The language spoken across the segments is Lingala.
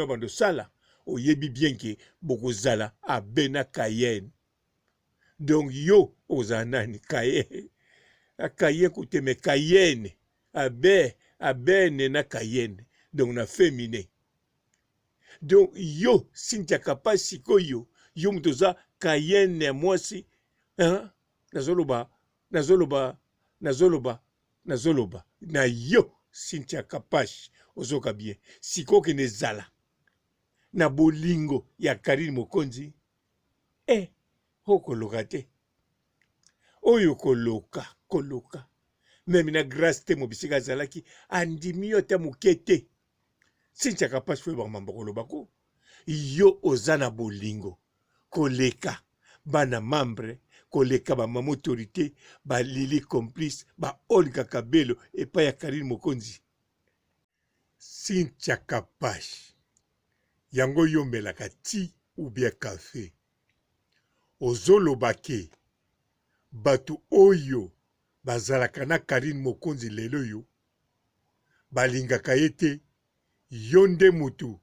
Bando sala oyebi bien ke bokozala abe na Cayenne donc yo oza nani Cayen Cayen kote mais Cayenne abe abene na Cayenne donc na feminin donc yo Cynthia Kapash sikoyo yo moto oza Cayenne ya mwasi hein? Nazoloba nazoloba nazoloba Nazoloba na yo Cynthia Kapash ozoka bien sikoyo okende zala na bolingo ya Carine Mokonzi eh okoloka te oyo koloka koloka meme na Grace Temo bisika azalaki andimi yo ata moke te Cynthia Kapash fo oyebaka mambo koloba ko yo oza na bolingo koleka bana membre koleka ba mama autorite ba lili complice ba olga kabelo epai ya karine mokonzi. Cynthia kapash yango yo omelaka ti ou bien cafe? Ozo loba ke batu oyo bazalaka na carine mokonzi lelo oyo balingaka ye te yo nde mutu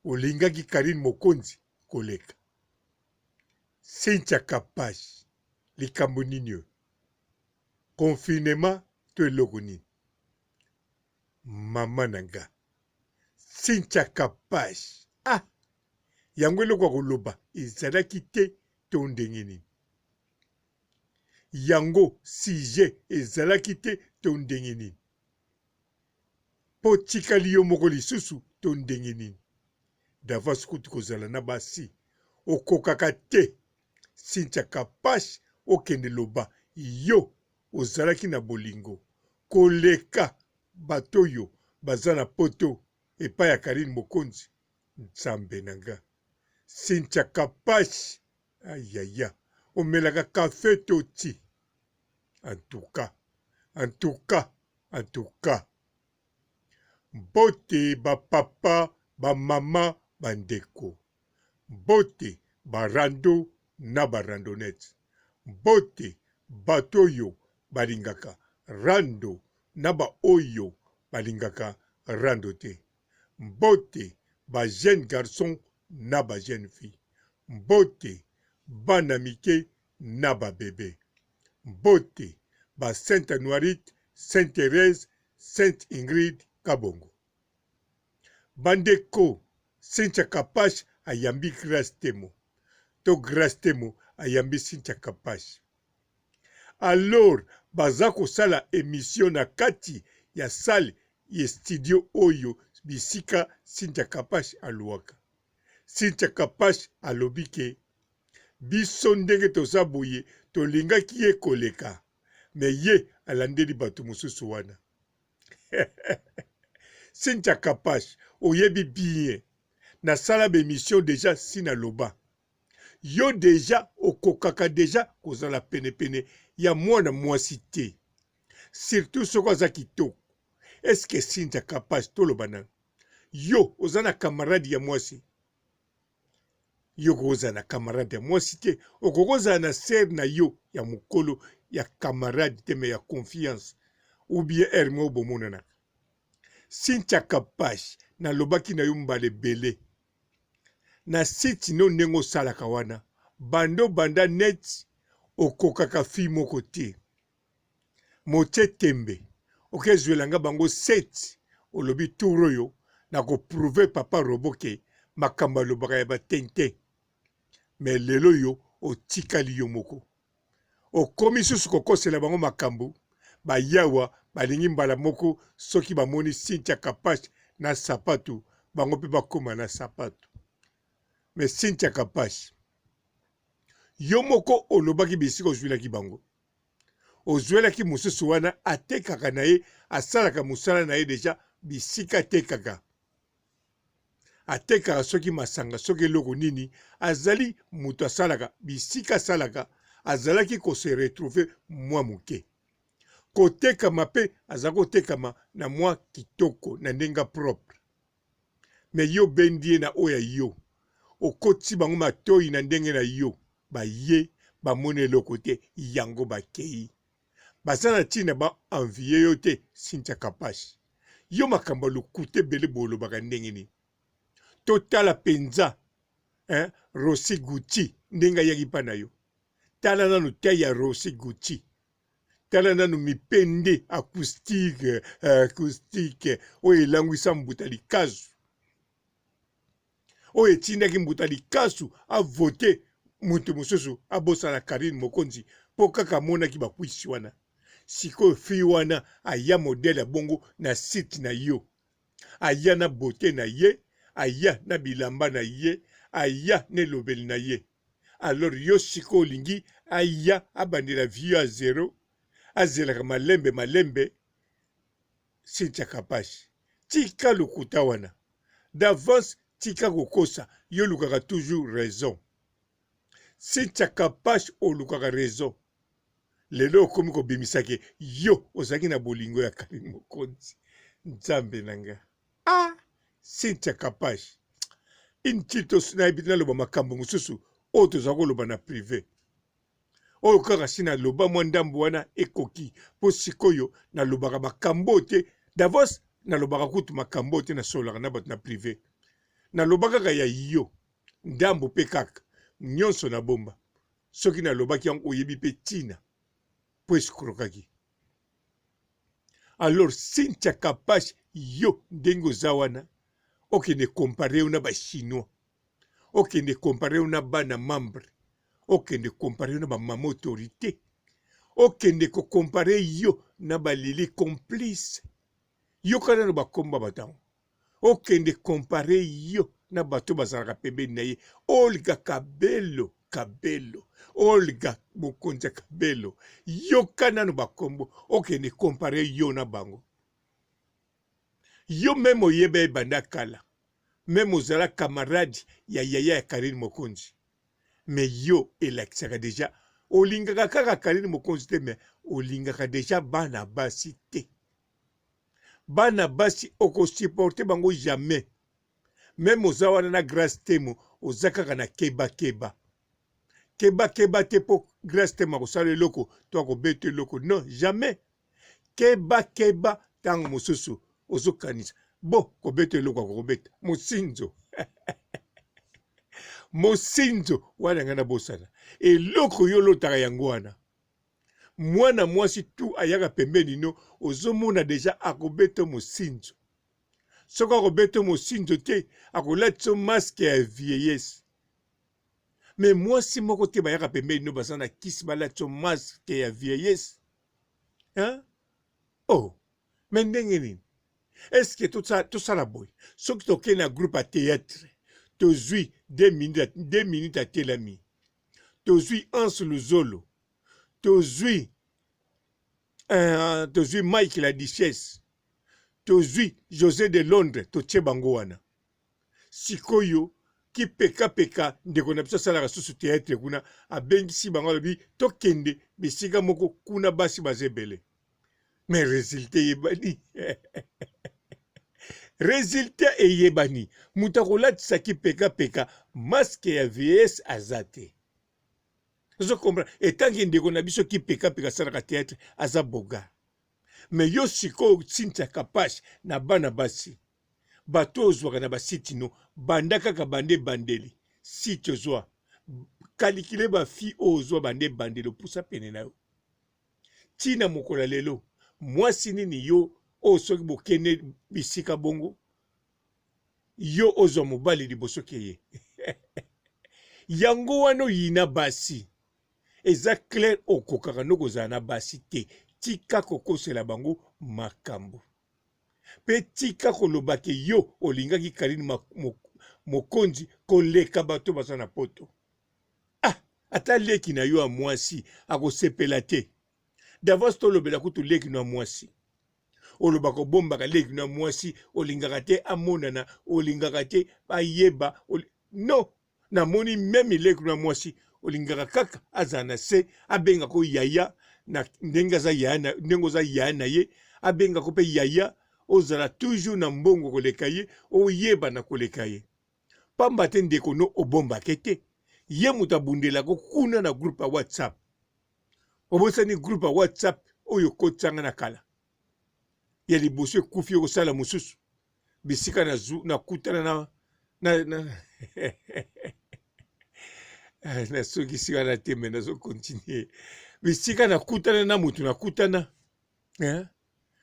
olingaki carine mokonzi koleka Cynthia kapash likambo nini oyo confinement to eloko nini maman na nga Cynthia kapash ah yango eloko ya koloba ezalaki te to ndenge nini yango sujet ezalaki te to ndenge nini Po otikali yo moko lisusu to ndenge nini? Davance kutu kozala na basi okokaka te Cynthia kapash okende loba yo ozalaki na bolingo koleka bato oyo baza na poto epai ya Carine mokonzi nzambe na nga Cynthia kapash ayaya omelaka cafe to ti en tout cas en tout cas En tout cas mbote ba papa ba maman ba ndeko mbote ba rando na ba randonnette mbote bato oyo balingaka rando na ba oyo balingaka rando te mbote ba jeune garçon na ba jeune fille mbote bana mike na ba bebe Mbote ba Sainte Anuarite, Sainte Therèse, Sainte Ingrid Kabongo. Ba ndeko Cynthia Kapash ayambi Grace Temo to Grace Temo ayambi Cynthia Kapash. Alors baza kosala emission na kati ya salle ya studio oyo bisika Cynthia Kapash aluaka. Cynthia Kapash alobi ke Biso ndenge toza boye tolingaki ye koleka mais ye alandeli batu mususu wana. Cynthia Kapash oyebi bien nasala ba emission dejà si na loba yo dejà okokaka dejà kozala pene pene ya mwana mwasi te surtout soki aza kitoko est ce que Cynthia Kapash toloba nanu yo oza na camarade ya mwasi Yo okoki kozala na camarade ya mwasi te, okoki kozala na sœur na yo ya mokolo ya camarade te mais ya confiance ou bien heure moko bomonanaka. Cynthia Kapash, nalobaki na yo mbala ebele na site no ndenge osalaka wana, banda obanda net okokaka fille moko te. Motie tembe oke zuela nga bango 7 olobi tour oyo nako prouver papa robot ke makambo alobaka ya ba tintin mais lelo oyo otikali yo moko okomi susu kokosela bango makambo bayawa balingi mbala moko soki bamoni Cynthia Kapash na sapatu bango pe bakoma na sapatu mais Cynthia Kapash yo moko olobaki bisika ozuilaki bango Ozuelaki mosusu wana atekaka na ye asalaka musala na ye dejà bisika atekaka atekaka soki masanga soki eloko nini azali mutu asalaka bisika asalaka azalaki ko se retrouver mua muke kotekama pe azalaki kotekama na mua kitoko na ndenge propre mais yo obendi ye na oyo ya yo okotisi bango matoyi na ndenge na yo baye bamoni eloko te yango bakeyi baza na tina ba envier yo te Cynthia Kapash yo makambo ya lokuta ebele boye olobaka ndenge nini? Totala penza hein, Rossy Gucci ndenge ayaki mpa na yo. Tala nanu taille ya Rossy Gucci. Tala nanu mipende acoustique acoustique oyo elangwisa mbuta likazu. Oyo etindaki mbuta likasu a voter mutu mosusu abosana Carine Mokonzi mpo kaka amonaki ba cuisse wana. Sikoyo fille wana aya modèle ya bongo na site na yo. Aya na beaute na ye, aya na bilamba na ye, aya na elobeli na ye. Alors yo sikoyo olingi aya abandela vie à zero, azelaka malembe malembe Cynthia Kapash. Tika lokuta wana. D'avance tika kokosa, yo olukaka toujours raison. Cynthia Kapash olukaka raison. Lelo okomi kobimisa ke yo ozalaki na bolingo ya Carine Mokonzi. Nzambe na nga. Ah! Cynthia Kapash. Inutile nayebi naloba makambo mosusu oyo tozala koloba na prive. Oyo kaka si naloba mwa ndambo wana ekoki mpo sikoyo nalobaka makambo oyo te. D'avance nalobaka kutu makambo oyo te, nasololaka na bato na prive. Naloba kaka ya yo ndambo mpe kaka nyonso nabomba. Soki nalobaki yango oyebi mpe ntina mpo escrokaki. Alors Cynthia Kapash yo ndenge oza wana okende comparer yo na ba chinois, okende comparer yo na bana membre, okende comparer yo na ba mama autorite, okende ko comparer yo na ba Lili complice. Yoka nano ba kombo ya bato yango. Okende comparer yo na bato bazalaka pembeni na ye. Olga Kabelo, Kabelo, Olga mokonzi ya Kabelo. Yoka nano bakombo, okende comparer yo na bango. Yo meme oyeba ye banda kala, meme ozala camarade ya yaya ya Carine Mokonzi. Mais yo elakisaka dejà olingaka kaka Carine Mokonzi te mais olingaka dejà bana basi te. Bana basi oko supporter bango jamais. Meme oza wana na Grace Temo oza kaka na keba keba. Keba keba te po Grace Temo akosala eloko to akobeta eloko non jamais. Keba keba tango mosusu ozokanisa bo kobeta eloko akokobeta mosinzo mosinzo wana ngai nabosana eloko yo olotaka yango wana Mwana mwasi tout ayaka pembeni no ozomona dejà akobeta yo mosinzo. Soki akobeta yo mosinzo te akolatisa yo masque ya vieillesse. Mais mwasi moko te bayaka pembeni no baza na kisi balatisa yo masque ya vieillesse. Hein? Oh, mais ndenge nini? Est-ce que tosala boye? Soki tokei na groupe ya theatre tozui 2 minutes, 2 minutes atelami tozui Hans Luzolo, tozui eh, tozui Mike la Duchesse, tozui Jose de Londres, totie bango wana. Sikoyo kipekapeka ndeko na biso asalaka susu theatre kuna, abengisi bango alobi tokende bisika moko kuna basi baza ebele. Mais resultat eyebani. Resultat eyebani. Moto akolatisa kipekapeka masque ya vieillesse aza te. Ozo comprendre? Etanke ndeko na biso kipekapeka asalaka theatre aza boga. Mais yo sikoyo Cynthia Kapash na bana basi bato oyo ozwaka na basite no banda kaka banda ebandeli site ozwa kalikile ba fille oyo ozwa banda ebandeli opusa pene na yo Ti na mokolo ya lelo, mwasi nini yo oyo soki bokende bisika bongo, yo ozwa mobali liboso ke ye? Yango wana oyina basi. Eza clair okokaka no kozala na basi te. Tika kokosela bango makambo. Pe tika koloba ke yo olingaki Carine Mokonzi koleka bato baza na poto. Ah, ata leki na yo ya mwasi akosepela te. D'avance tolobela kutu leki no ya mwasi. Olobaka obombaka leki no ya mwasi, olingaka te amonana, olingaka te ayeba. Non, namoni meme leki no ya mwasi olingaka kaka azala na se, abengaka yo yaya na ndenge aza yaya na ndenge oza yaya na ye, abengaka yo pe yaya, ozala toujours na mbongo koleka ye, oyebana koleka ye. Pamba te ndeko no obombake te ye moto abundelako kuna na groupe ya whatsapp obosani groupe ya whatsapp oyo okotisanga na kala ya liboso ekufi okosala mosusu bisika nakutana na, Na na nasukisi wana te me nazo continuer bisika nakutana na moto nakutana hein?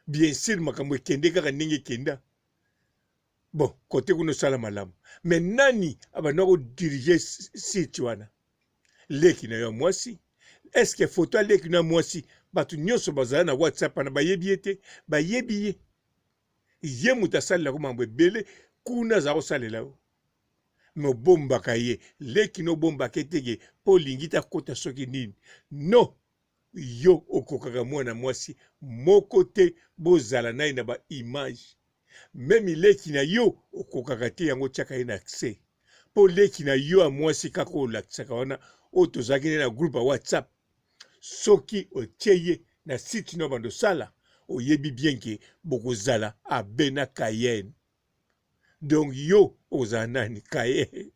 Bien sûr makambo ekende kaka ndenge ekenda bon kote kuna osala malamu me nani abanda kodirige site wana leki na yo ya mwasi eske foto ya leki na ya mwasi bato nyonso bazala na whatsapp wana bayebi ye te bayebi ye ye moto asalelako mambo ebele kuna aza kosalela yo me obombaka ye leki no obombaka ye teke mpo olingi te akota soki nini no yo okokaka mwana mwasi moko te bozala naye na ba image meme leki na yo okokaka te yango otiaka ye na se mpo leki na yo ya mwasi kaka oyo olakisaka wana oyo tozalaki ne na groupe ya whatsapp soki otie ye na site no bando osala oyebi bien ke bokozala abe na cayenne donc yo okozala nani kaye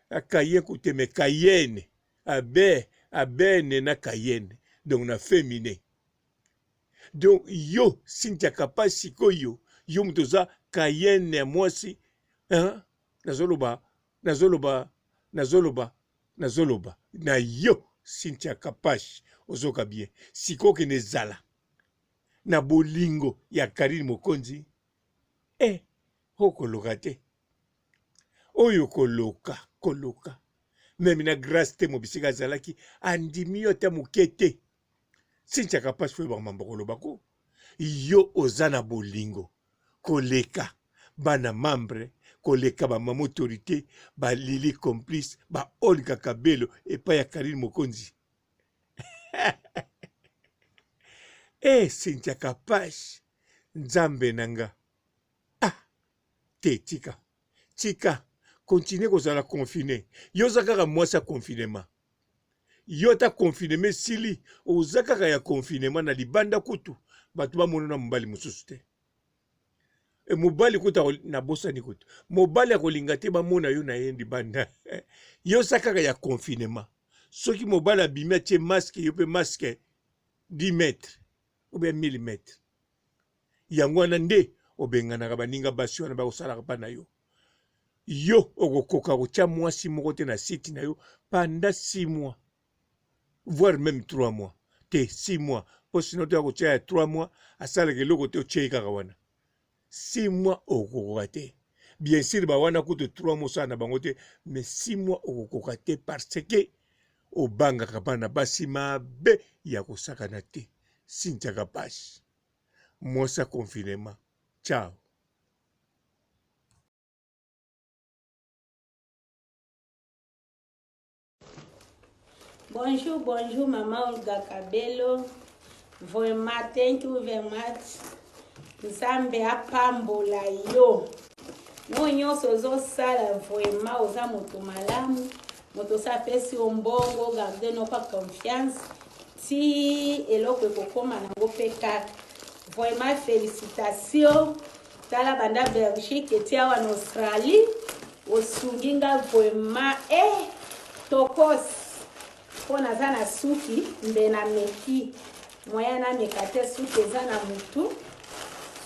akaye kote me cayenne abe abene na cayenne donc na femine donc yo Cynthia Kapash sikoyo yo moto oza cayenne ya mwasi hein? nazoloba nazoloba nazoloba nazoloba na yo Cynthia Kapash ozoka bien sikoyo okende ezala na bolingo ya Carine Mokonzi eh okoloka te oyo koloka koloka meme na grace te mobisika azalaki andimi yo ata moke te Cynthia Kapash fo yebaka mambo koloba ko yo oza na bolingo koleka bana membre koleka ba mama autorité ba Lili complice ba Olga Kabelo epai ya Karine Mokonzi eh Cynthia Kapash nzambe na nga ah te tika tika continue kozala confine yo oza kaka mwasi ya confinement yo ata confinement esili oza kaka ya confinement na libanda kutu bato bamona na mobali mosusu te e mobali kutu nabosani kutu mobali akolinga te bamona yo na ye libanda yo oza kaka ya confinement soki mobali abimi atie masque yo mpe masque 10 mètre ou bien 1000 mètre yango wana nde obenganaka baninga basi wana bakosalaka mpa na yo yo okokoka kotya mwasi moko te na site na yo pendant 6 mois voire même 3 mois te 6 mois mpo sino toya kotya ya 3 mois asalaka eloko te otye ye kaka wana 6 mois okokoka te bien sûr bawana kutu 3 mois osala na bango te mais 6 mois okokoka te parce que obangaka bana basi mabe ya kosakana te Cynthia Kapash mwasi ya confinement ciao Bonjour, bonjour, Maman Olga Kabelo. Vraiment, thank you very much. Nzambe apambola yo. No nyonso ozosala vraiment oza moto malamu. Moto osa apesi yo mbongo, garde no pa confiance. Ti eloko ekokoma nango mpe kaka. Vraiment félicitations. Tala banda Belgique eti awa na Australie osungi nga vraiment eh tokos mpo naza na suki mbe na meki moyen nameka te suki eza na mutu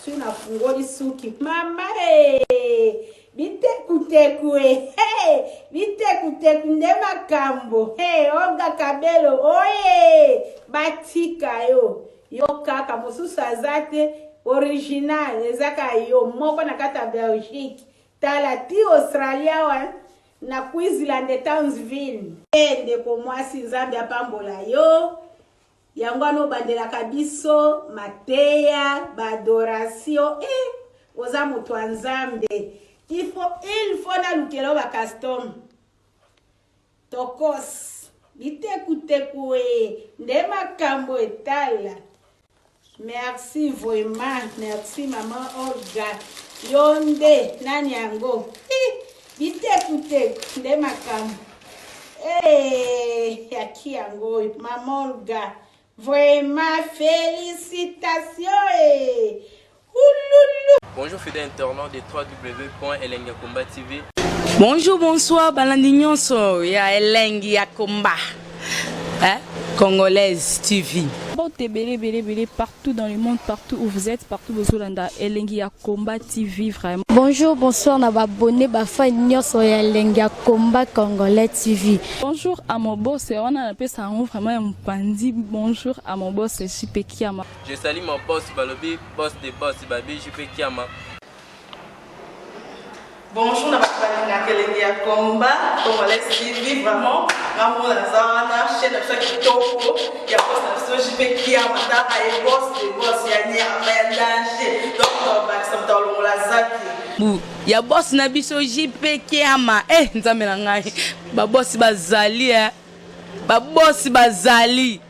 soki nafungoli suki mama e eh, bitekuteku e eh, hey, bitekuteku nde makambo hey, Olga Kabelo oye batika yo Yo kaka mosusu aza te original eza kaka yo moko na kati ya Belgique tala ti Australia awa na Queensland Townsville. Eh ndeko mwasi Nzambe apambola yo yango wana obandelaka biso mateya ba adoration eh oza moto ya Nzambe il faut il faut nalukela yo ba custom Tokos. Bitekuteku ee nde makambo etala. Merci vraiment, merci maman Olga. Yo nde nani yango? Bitekuteku nde makambo. Eh, yaki yango oyo maman Olga. Vraiment félicitations eh. Ouloulou. Bonjour fidèles internautes de www.elengiyakomba TV. Bonjour, bonsoir, balandi nyonso ya elengi ya komba. Eh? Congolaise TV. Mbote ebele ebele ebele partout dans le monde, partout où vous êtes, partout bozolanda Elengi ya Combat TV vraiment. Bonjour, bonsoir na ba abonné ba fan nyonso ya Elengi ya Combat Congolais TV. Bonjour à mon boss, wana napesa yango vraiment ya mopanzi. Bonjour à mon boss JP Kiama. Je salue mon boss balobi boss de boss babi JP Kiama. Bonjour na bato balingaka elengi ya combat congolais TV vraiment nga moko naza wana chaîne na biso ya kitoko ya boss na biso JP Kiama tala ye boss de boss ya nyama ya danger donc tobakisa moto alongola zaki Bu ya boss na biso JP Kiama eh nzambe na ngai ba boss bazali eh ba boss bazali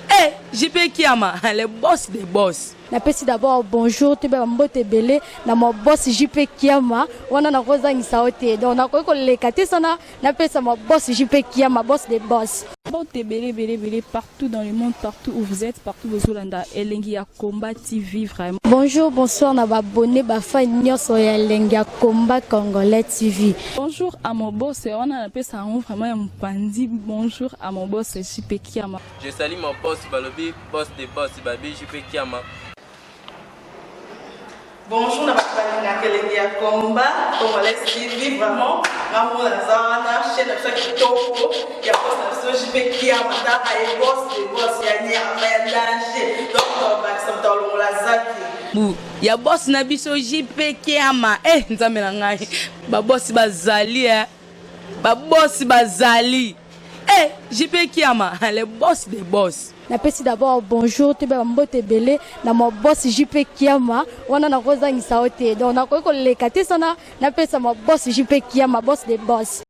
eh JP Kiama le boss des boss. Napesi d'abord bonjour toyeba ba mbote ebele na ma boss JP Kiama wana nakozangisa yo te donc nakoki koleka te sana napesa ma boss JP Kiama boss de boss. Mbote ebele ebele ebele partout dans le monde, partout où vous êtes, partout bozolanda Elengi ya Combat TV vraiment. Bonjour, bonsoir na ba abonné ba fan nyonso ya Elengi ya Combat Congolais TV. Bonjour à mon boss, wana napesa yango vraiment ya mopanzi. Bonjour à mon boss JP Kiama. Je salue mon boss balobi boss de boss babi JP Kiama. Bonjour na bato balingaka elengi ya combat congolais TV vraiment nga moko naza wana chaîne na biso ya kitoko ya boss na biso JP Kiama tala ye boss de boss ya nyama ya danger donc tobakisa moto alongola zaki Bu ya boss na biso JP Kiama eh nzambe na ngai ba boss bazali eh ba boss bazali eh JP Kiama le boss des boss. Napesi d'abord bonjour toyeba ba mbote ebele na ma boss JP Kiama wana nakozangisa yo te donc nakoki koleka te sana napesa ma boss JP Kiama boss de boss.